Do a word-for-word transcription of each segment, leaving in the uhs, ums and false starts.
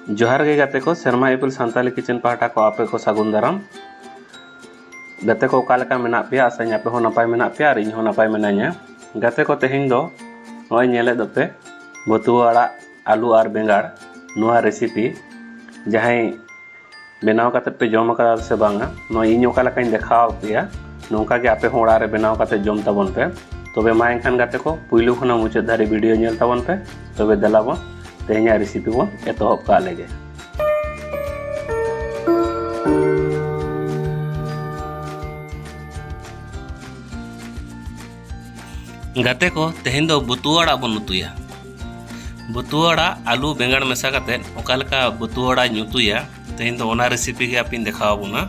ᱡᱚᱦᱟᱨ ᱜᱮ ᱜᱟᱛᱮ ᱠᱚ, ᱥᱮᱨᱢᱟ ᱤᱯᱤᱞ ᱥᱟᱱᱛᱟᱞᱤ ᱠᱤᱪᱮᱱ ᱯᱟᱦᱴᱟ ᱠᱚ ᱟᱯᱮ ᱠᱚ ᱥᱟᱹᱜᱩᱱ ᱫᱟᱨᱟᱢ᱾ ᱜᱟᱛᱮ ᱠᱚ, ᱚᱠᱟ ᱞᱮᱠᱟ ᱢᱮᱱᱟᱜ ᱯᱮᱭᱟ? ᱟᱥᱟᱧ ᱟᱯᱮ ᱦᱚᱸ ᱱᱟᱯᱟᱭ ᱢᱮᱱᱟᱜ ᱯᱮᱭᱟ ᱟᱨ ᱤᱧ ᱦᱚᱸ ᱱᱟᱯᱟᱭ ᱢᱮᱱᱟᱧᱟ᱾ ᱜᱟᱛᱮ ᱠᱚ, ᱛᱮᱦᱮᱧ ᱫᱚ ᱱᱚᱜᱼᱚᱭ ᱧᱮᱞᱮᱫ ᱫᱚᱯᱮ ᱵᱷᱟᱹᱛᱩᱣᱟᱹ ᱟᱲᱟᱜ, ᱟᱹᱞᱩ ᱟᱨ ᱵᱮᱸᱜᱟᱲ, ᱱᱚᱣᱟ ᱨᱮᱥᱤᱯᱤ ᱡᱟᱦᱟᱸᱭ ᱵᱮᱱᱟᱣ ᱠᱟᱛᱮ ᱯᱮ ᱡᱚᱢ ᱟᱠᱟᱫᱟ ᱥᱮ ᱵᱟᱝᱟ, ᱱᱚᱣᱟ ᱤᱧ ᱚᱠᱟ ᱞᱮᱠᱟᱧ ᱫᱮᱠᱷᱟᱣ ᱯᱮᱭᱟ, ᱱᱚᱝᱠᱟ ᱜᱮ ᱟᱯᱮ ᱦᱚᱸ ᱚᱲᱟᱜ ᱨᱮ ᱵᱮᱱᱟᱣ ᱠᱟᱛᱮ ᱡᱚᱢ ᱛᱟᱵᱚᱱ ᱯᱮ᱾ ᱛᱚᱵᱮ ᱢᱟ ᱮᱱᱠᱷᱟᱱ ᱜᱟᱛᱮ ᱠᱚ, ᱯᱩᱭᱞᱩ ᱠᱷᱚᱱᱟᱜ ᱢᱩᱪᱟᱹᱫ ᱫᱷᱟᱹᱨᱤᱡ ᱵᱷᱤᱰᱤᱭᱳ ᱧᱮᱞ ᱛᱟᱵᱚᱱ ᱯᱮ᱾ ᱛᱚᱵᱮ ᱫᱮᱞᱟ ᱵᱚᱱ ᱛᱮᱦᱮᱧᱟᱜ ᱨᱮᱥᱤᱯᱤ ᱵᱚᱱ ᱮᱛᱚᱦᱚᱵ ᱠᱟᱜ ᱞᱮᱜᱮ᱾ ᱜᱟᱛᱮ ᱠᱚ, ᱛᱮᱦᱮᱧ ᱫᱚ ᱵᱟᱹᱛᱩᱣᱟᱹ ᱟᱲᱟᱜ ᱵᱚᱱ ᱩᱛᱩᱭᱟ᱾ ᱵᱟᱹᱛᱩᱣᱟᱹ ᱟᱲᱟᱜ, ᱟᱹᱞᱩ, ᱵᱮᱸᱜᱟᱲ ᱢᱮᱥᱟ ᱠᱟᱛᱮ ᱚᱠᱟ ᱞᱮᱠᱟ ᱵᱟᱹᱛᱩᱣᱟᱹ ᱟᱲᱟᱜ ᱤᱧ ᱩᱛᱩᱭᱟ, ᱛᱮᱦᱮᱧ ᱫᱚ ᱚᱱᱟ ᱨᱮᱥᱤᱯᱤ ᱜᱮ ᱟᱯᱮᱧ ᱫᱮᱠᱷᱟᱣ ᱟᱵᱚᱱᱟ᱾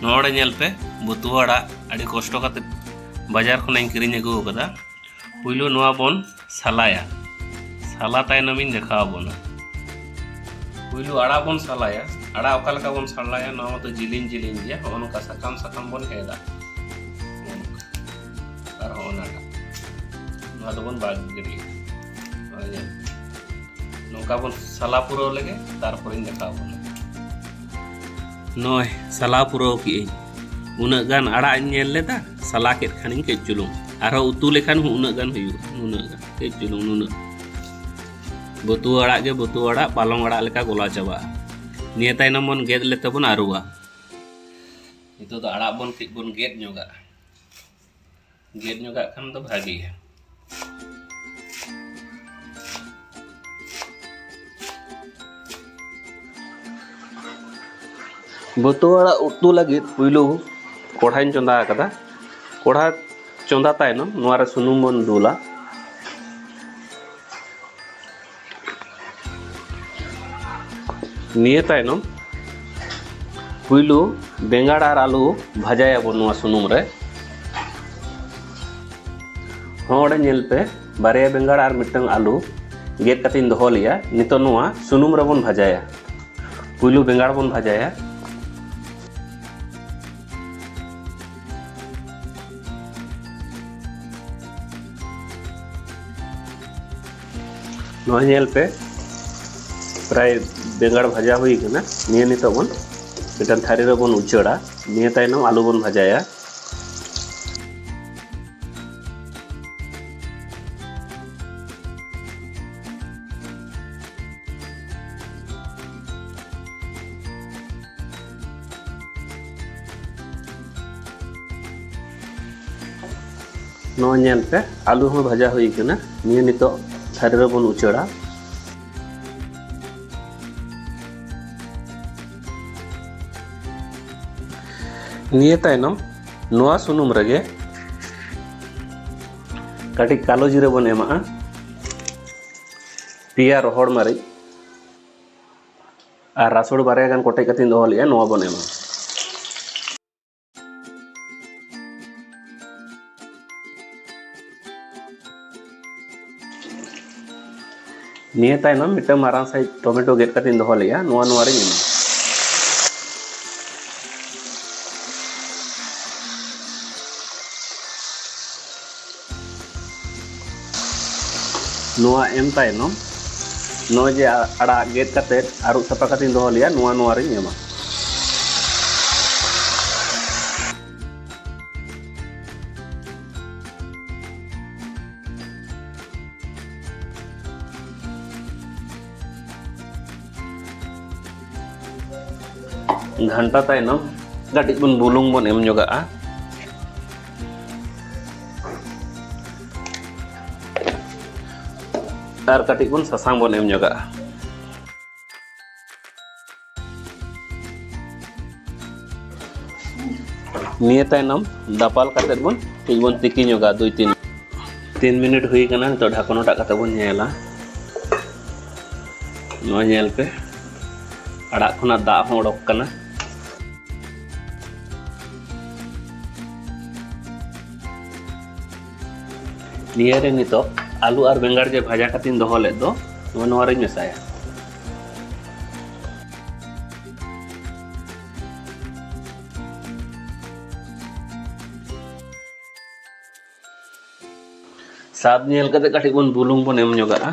ᱱᱚᱰᱮ ᱧᱮᱞ ᱯᱮ, ᱵᱟᱹᱛᱩᱣᱟᱹ ᱟᱲᱟᱜ ᱟᱹᱰᱤ ᱠᱚᱥᱴᱚ ᱠᱟᱛᱮ ᱵᱟᱡᱟᱨ ᱠᱷᱚᱱᱟᱜ ᱤᱧ ᱠᱤᱨᱤᱧ ᱟᱹᱜᱩ ᱟᱠᱟᱫᱟ᱾ ᱯᱩᱭᱞᱩ ᱱᱚᱣᱟ ᱵᱚᱱ ᱥᱟᱞᱟᱭᱟ᱾ ᱥᱟᱞᱟ ᱛᱟᱭᱱᱚᱢᱤᱧ ᱫᱮᱠᱷᱟᱣ ᱟᱵᱚᱱᱟ᱾ ᱯᱩᱭᱞᱩ ᱟᱲᱟᱜ ᱵᱚᱱ ᱥᱟᱞᱟᱭᱟ᱾ ᱟᱲᱟᱜ ᱚᱠᱟ ᱞᱮᱠᱟ ᱵᱚᱱ ᱥᱟᱞᱟᱭᱟ? ᱱᱚᱣᱟ ᱢᱟᱛᱚ ᱡᱤᱞᱤᱧ ᱡᱤᱞᱤᱧ ᱜᱮᱭᱟ, ᱱᱚᱜᱼᱚ ᱱᱚᱝᱠᱟ ᱥᱟᱠᱟᱢ ᱥᱟᱠᱟᱢ ᱵᱚᱱ ᱦᱮᱫᱟ᱾ ᱱᱚᱜᱼᱚ ᱱᱚᱝᱠᱟ᱾ ᱟᱨ ᱦᱚᱸᱜᱼᱚ ᱱᱟᱴᱟᱜ, ᱱᱚᱣᱟ ᱫᱚᱵᱚᱱ ᱵᱟᱫ ᱜᱤᱰᱤᱭᱟ᱾ ᱱᱚᱜᱼᱚᱭ ᱧᱮᱞ, ᱱᱚᱝᱠᱟ ᱵᱚᱱ ᱥᱟᱞᱟ ᱯᱩᱨᱟᱹᱣ ᱞᱮᱜᱮ, ᱛᱟᱨᱯᱚᱨᱮᱧ ᱫᱮᱠᱷᱟᱣ ᱟᱵᱚᱱᱟ᱾ ᱱᱚᱜᱼᱚᱭ ᱥᱟᱞᱟ ᱯᱩᱨᱟᱹᱣ ᱠᱮᱜᱼᱟᱹᱧ᱾ ᱩᱱᱟᱹᱜ ᱜᱟᱱ ᱟᱲᱟᱜ ᱤᱧ ᱧᱮᱞ ᱞᱮᱫᱟ, ᱥᱟᱞᱟ ᱠᱮᱫ ᱠᱷᱟᱱᱤᱧ ᱠᱟᱹᱡ ᱪᱩᱞᱩᱝ᱾ ᱟᱨᱦᱚᱸ ᱩᱛᱩ ᱞᱮᱠᱷᱟᱱ ᱦᱚᱸ ᱩᱱᱟᱹᱜ ᱜᱟᱱ ᱦᱩᱭᱩᱜᱼᱟ, ᱱᱩᱱᱟᱹᱜ ᱜᱟᱱ, ᱠᱟᱹᱡ ᱪᱩᱞᱩᱝ ᱱᱩᱱᱟᱹᱜ᱾ ᱵᱟᱹᱛᱩᱣᱟᱹ ᱟᱲᱟᱜ ᱜᱮ ᱵᱟᱹᱛᱩᱣᱟᱹ ᱟᱲᱟᱜ, ᱯᱟᱞᱚᱝ ᱟᱲᱟᱜ ᱞᱮᱠᱟ ᱜᱚᱞᱟ ᱪᱟᱵᱟᱜᱼᱟ᱾ ᱱᱤᱭᱟᱹ ᱛᱟᱭᱱᱚᱢ ᱵᱚᱱ ᱜᱮᱫ ᱞᱮᱛᱮ ᱵᱚᱱ ᱟᱹᱨᱩᱵᱟ᱾ ᱱᱤᱛᱚᱜ ᱫᱚ ᱟᱲᱟᱜ ᱵᱚᱱ ᱠᱟᱹᱡ ᱵᱚᱱ ᱜᱮᱫ ᱧᱚᱜᱟᱜᱼᱟ᱾ ᱜᱮᱫ ᱧᱚᱜᱟᱜ ᱠᱷᱟᱱ ᱫᱚ ᱵᱷᱟᱜᱮᱭᱟ᱾ ᱵᱟᱹᱛᱩᱣᱟᱹ ᱟᱲᱟᱜ ᱩᱛᱩ ᱞᱟᱹᱜᱤᱫ ᱯᱩᱭᱞᱩ ᱠᱚᱲᱦᱟᱧ ᱪᱚᱸᱫᱟ ᱟᱠᱟᱫᱟ᱾ ᱠᱚᱲᱦᱟ ᱪᱚᱸᱫᱟ ᱛᱟᱭᱱᱚᱢ ᱱᱚᱣᱟ ᱨᱮ ᱥᱩᱱᱩᱢ ᱵᱚᱱ ᱫᱩᱞᱟ᱾ ᱱᱤᱭᱟᱹ ᱛᱟᱭᱱᱚᱢ ᱯᱩᱭᱞᱩ ᱵᱮᱸᱜᱟᱲ ᱟᱨ ᱟᱹᱞᱩ ᱵᱷᱟᱡᱟᱭᱟᱵᱚᱱ ᱱᱚᱣᱟ ᱥᱩᱱᱩᱢ ᱨᱮ᱾ ᱦᱚᱸ, ᱚᱸᱰᱮ ᱧᱮᱞ ᱯᱮ, ᱵᱟᱨᱭᱟ ᱵᱮᱸᱜᱟᱲ ᱟᱨ ᱢᱤᱫᱴᱟᱝ ᱟᱹᱞᱩ ᱜᱮᱫ ᱠᱟᱛᱮᱧ ᱫᱚᱦᱚ ᱞᱮᱜᱼᱟ᱾ ᱱᱤᱛᱚᱜ ᱱᱚᱣᱟ ᱥᱩᱱᱩᱢ ᱨᱮᱵᱚᱱ ᱵᱷᱟᱡᱟᱭᱟ᱾ ᱯᱩᱭᱞᱩ ᱵᱮᱸᱜᱟᱲ ᱵᱚᱱ ᱵᱷᱟᱡᱟᱭᱟ᱾ ᱱᱚᱣᱟ ᱧᱮᱞ ᱯᱮ, ᱯᱨᱟᱭ ᱵᱮᱸᱜᱟᱲ ᱵᱷᱟᱡᱟ ᱦᱩᱭ ᱠᱟᱱᱟ᱾ ᱱᱤᱭᱟᱹ ᱱᱤᱛᱚᱜ ᱵᱚᱱ ᱢᱤᱫᱴᱟᱝ ᱛᱷᱟᱹᱨᱤ ᱨᱮᱵᱚᱱ ᱩᱪᱟᱹᱲᱟ᱾ ᱱᱤᱭᱟᱹ ᱛᱟᱭᱱᱚᱢ ᱟᱹᱞᱩ ᱵᱚᱱ ᱵᱷᱟᱡᱟᱭᱟ᱾ ᱱᱚᱣᱟ ᱧᱮᱞ ᱯᱮ, ᱟᱹᱞᱩ ᱦᱚᱸ ᱵᱷᱟᱡᱟ ᱦᱩᱭ ᱠᱟᱱᱟ᱾ ᱱᱤᱭᱟᱹ ᱱᱤᱛᱚᱜ ᱛᱷᱟᱹᱨᱤ ᱨᱮᱵᱚᱱ ᱩᱪᱟᱹᱲᱟ᱾ ᱱᱤᱭᱟᱹ ᱛᱟᱭᱱᱚᱢ ᱱᱚᱣᱟ ᱥᱩᱱᱩᱢ ᱨᱮᱜᱮ ᱠᱟᱹᱴᱤᱡ ᱠᱟᱞᱳ ᱡᱤᱨᱟᱹ ᱵᱚᱱ ᱮᱢᱟᱜᱼᱟ, ᱯᱮᱭᱟ ᱨᱚᱦᱚᱲ ᱢᱟᱹᱨᱤᱪ ᱟᱨ ᱨᱟᱥᱩᱲ ᱵᱟᱨᱭᱟ ᱜᱟᱱ ᱠᱚᱴᱮᱡ ᱠᱟᱛᱮᱧ ᱫᱚᱦᱚ ᱞᱮᱫᱼᱟ, ᱱᱚᱣᱟ ᱵᱚᱱ ᱮᱢᱟ᱾ ᱱᱤᱭᱟᱹ ᱛᱟᱭᱱᱚᱢ ᱢᱤᱫᱴᱟᱝ ᱢᱟᱨᱟᱝ ᱥᱟᱭᱤᱡ ᱴᱚᱢᱮᱴᱳ ᱜᱮᱫ ᱠᱟᱛᱮᱧ ᱫᱚᱦᱚ ᱞᱮᱫᱼᱟ, ᱱᱚᱣᱟ ᱱᱚᱣᱟ ᱨᱤᱧ ᱮᱢᱟ᱾ ᱱᱚᱣᱟ ᱮᱢ ᱛᱟᱭᱱᱚᱢ ᱱᱚᱜᱼᱚᱭ ᱡᱮ ᱟᱲᱟᱜ ᱜᱮᱫ ᱠᱟᱛᱮ ᱟᱹᱨᱩᱵ ᱥᱟᱯᱷᱟ ᱠᱟᱛᱮᱧ ᱫᱚᱦᱚ ᱞᱮᱫᱼᱟ, ᱱᱚᱣᱟ ᱱᱚᱣᱟ ᱨᱤᱧ ᱮᱢᱟ᱾ ᱜᱷᱟᱱᱴᱟ ᱛᱟᱭᱱᱚᱢ ᱠᱟᱹᱴᱤᱡ ᱵᱚᱱ ᱵᱩᱞᱩᱝ ᱵᱚᱱ ᱮᱢ ᱧᱚᱜᱟᱜᱼᱟ᱾ ᱟᱨ ᱠᱟᱹᱴᱤᱡ ᱵᱚᱱ ᱥᱟᱥᱟᱝ ᱵᱚᱱ ᱮᱢ ᱧᱚᱜᱟᱜᱼᱟ᱾ ᱱᱤᱭᱟᱹ ᱛᱟᱭᱱᱚᱢ ᱫᱟᱯᱟᱞ ᱠᱟᱛᱮ ᱵᱚᱱ ᱠᱟᱹᱡ ᱵᱚᱱ ᱛᱤᱠᱤ ᱧᱚᱜᱟ ᱫᱩᱭ ᱛᱤᱱ᱾ ᱛᱤᱱ ᱢᱤᱱᱤᱴ ᱦᱩᱭ ᱠᱟᱱᱟ, ᱱᱤᱛᱚᱜ ᱰᱷᱟᱠᱚᱱ ᱚᱴᱟᱜ ᱠᱟᱛᱮ ᱵᱚᱱ ᱧᱮᱞᱟ᱾ ᱱᱚᱣᱟ ᱧᱮᱞ ᱯᱮ, ᱟᱲᱟᱜ ᱠᱷᱚᱱᱟᱜ ᱫᱟᱜ ᱦᱚᱸ ᱚᱰᱚᱠ ᱠᱟᱱᱟ᱾ ᱱᱤᱭᱟᱹ ᱨᱮ ᱱᱤᱛᱚᱜ ᱟᱹᱞᱩ ᱟᱨ ᱵᱮᱸᱜᱟᱲ ᱡᱮ ᱵᱷᱟᱡᱟ ᱠᱟᱛᱮᱧ ᱫᱚᱦᱚ ᱞᱮᱫ ᱫᱚ, ᱱᱚᱣᱟ, ᱱᱚᱣᱟ ᱨᱤᱧ ᱢᱮᱥᱟᱭᱟ᱾ ᱥᱟᱵ ᱧᱮᱞ ᱠᱟᱛᱮ ᱠᱟᱹᱴᱤᱡ ᱵᱚᱱ ᱵᱩᱞᱩᱝ ᱵᱚᱱ ᱮᱢ ᱧᱚᱜᱟᱜᱼᱟ᱾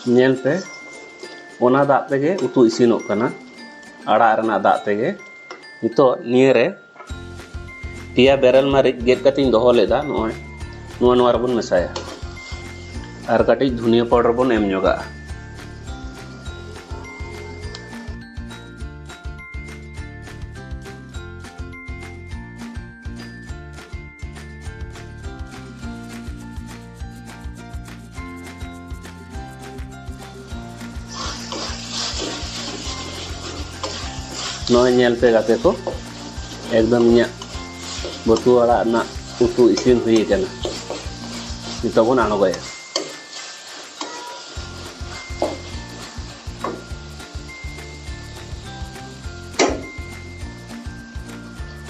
ᱧᱮᱞ ᱯᱮ, ᱚᱱᱟ ᱫᱟᱜ ᱛᱮᱜᱮ ᱩᱛᱩ ᱤᱥᱤᱱᱚᱜ ᱠᱟᱱᱟ, ᱟᱲᱟᱜ ᱨᱮᱱᱟᱜ ᱫᱟᱜ ᱛᱮᱜᱮ᱾ ᱱᱤᱛᱚᱜ ᱱᱤᱭᱟᱹ ᱨᱮ ᱯᱮᱭᱟ ᱵᱮᱨᱮᱞ ᱢᱟᱹᱨᱤᱪ ᱜᱮᱫ ᱠᱟᱛᱮᱧ ᱫᱚᱦᱚ ᱞᱮᱫᱟ, ᱱᱚᱜᱼᱚᱭ ᱱᱚᱣᱟ, ᱱᱚᱣᱟ ᱨᱮᱵᱚᱱ ᱢᱮᱥᱟᱭᱟ᱾ ᱟᱨ ᱠᱟᱹᱴᱤᱡ ᱫᱷᱩᱱᱤᱭᱟᱹ ᱯᱟᱣᱰᱟᱨ ᱵᱚᱱ ᱮᱢ ᱧᱚᱜᱟᱜᱼᱟ᱾ ᱱᱚᱜᱼᱚᱭ ᱧᱮᱞ ᱯᱮ ᱜᱟᱛᱮ ᱠᱚ, ᱮᱠᱫᱚᱢ ᱤᱧᱟᱹᱜ ᱵᱟᱹᱛᱩᱣᱟᱹ ᱟᱲᱟᱜ ᱨᱮᱱᱟᱜ ᱩᱛᱩ ᱤᱥᱤᱱ ᱦᱩᱭ ᱟᱠᱟᱱᱟ᱾ ᱱᱤᱛᱚᱜ ᱵᱚᱱ ᱟᱬᱜᱚᱭᱟ᱾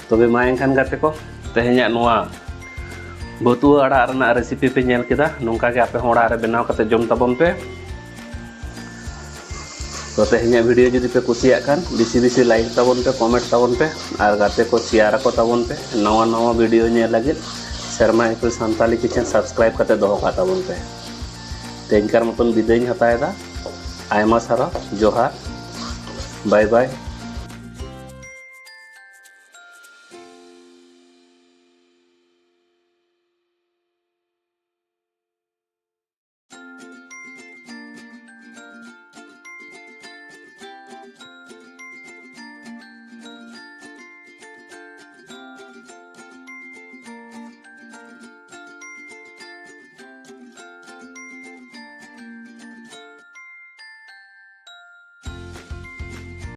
ᱛᱚᱵᱮ ᱢᱟ ᱮᱱᱠᱷᱟᱱ ᱜᱟᱛᱮ ᱠᱚ, ᱛᱮᱦᱮᱧᱟᱜ ᱱᱚᱣᱟ ᱵᱟᱹᱛᱩᱣᱟᱹ ᱟᱲᱟᱜ ᱨᱮᱱᱟᱜ ᱨᱮᱥᱤᱯᱤ ᱯᱮ ᱧᱮᱞ ᱠᱮᱫᱟ᱾ ᱱᱚᱝᱠᱟ ᱜᱮ ᱟᱯᱮ ᱦᱚᱸ ᱚᱲᱟᱜ ᱨᱮ ᱵᱮᱱᱟᱣ ᱠᱟᱛᱮ ᱡᱚᱢ ᱛᱟᱵᱚᱱ ᱯᱮ᱾ ᱛᱚ ᱛᱮᱦᱮᱧᱟᱜ ᱵᱷᱤᱰᱤᱭᱳ ᱡᱩᱫᱤ ᱯᱮ ᱠᱩᱥᱤᱭᱟᱜ ᱠᱷᱟᱱ ᱵᱮᱥᱤ ᱵᱮᱥᱤ ᱞᱟᱭᱤᱠ ᱛᱟᱵᱚᱱ ᱯᱮ, ᱠᱚᱢᱮᱱᱴ ᱛᱟᱵᱚᱱ ᱯᱮ, ᱟᱨ ᱜᱟᱛᱮ ᱠᱚ ᱥᱮᱭᱟᱨ ᱟᱠᱚ ᱛᱟᱵᱚᱱ ᱯᱮ᱾ ᱱᱟᱣᱟ ᱱᱟᱣᱟ ᱵᱷᱤᱰᱤᱭᱳ ᱧᱮᱞ ᱞᱟᱹᱜᱤᱫ ᱥᱮᱨᱢᱟ ᱤᱯᱤᱞ ᱥᱟᱱᱛᱟᱞᱤ ᱠᱤᱪᱮᱱ ᱥᱟᱵᱥᱠᱨᱟᱭᱤᱵ ᱠᱟᱛᱮ ᱫᱚᱦᱚ ᱠᱟᱜ ᱛᱟᱵᱚᱱ ᱯᱮ᱾ ᱛᱮᱦᱮᱧᱠᱟᱨ ᱢᱚᱛᱚᱱ ᱵᱤᱫᱟᱹᱭ ᱤᱧ ᱦᱟᱛᱟᱣ ᱮᱫᱟ᱾ ᱟᱭᱢᱟ ᱥᱟᱨᱦᱟᱣ, ᱡᱚᱦᱟᱨ, ᱵᱟᱭ ᱵᱟᱭ᱾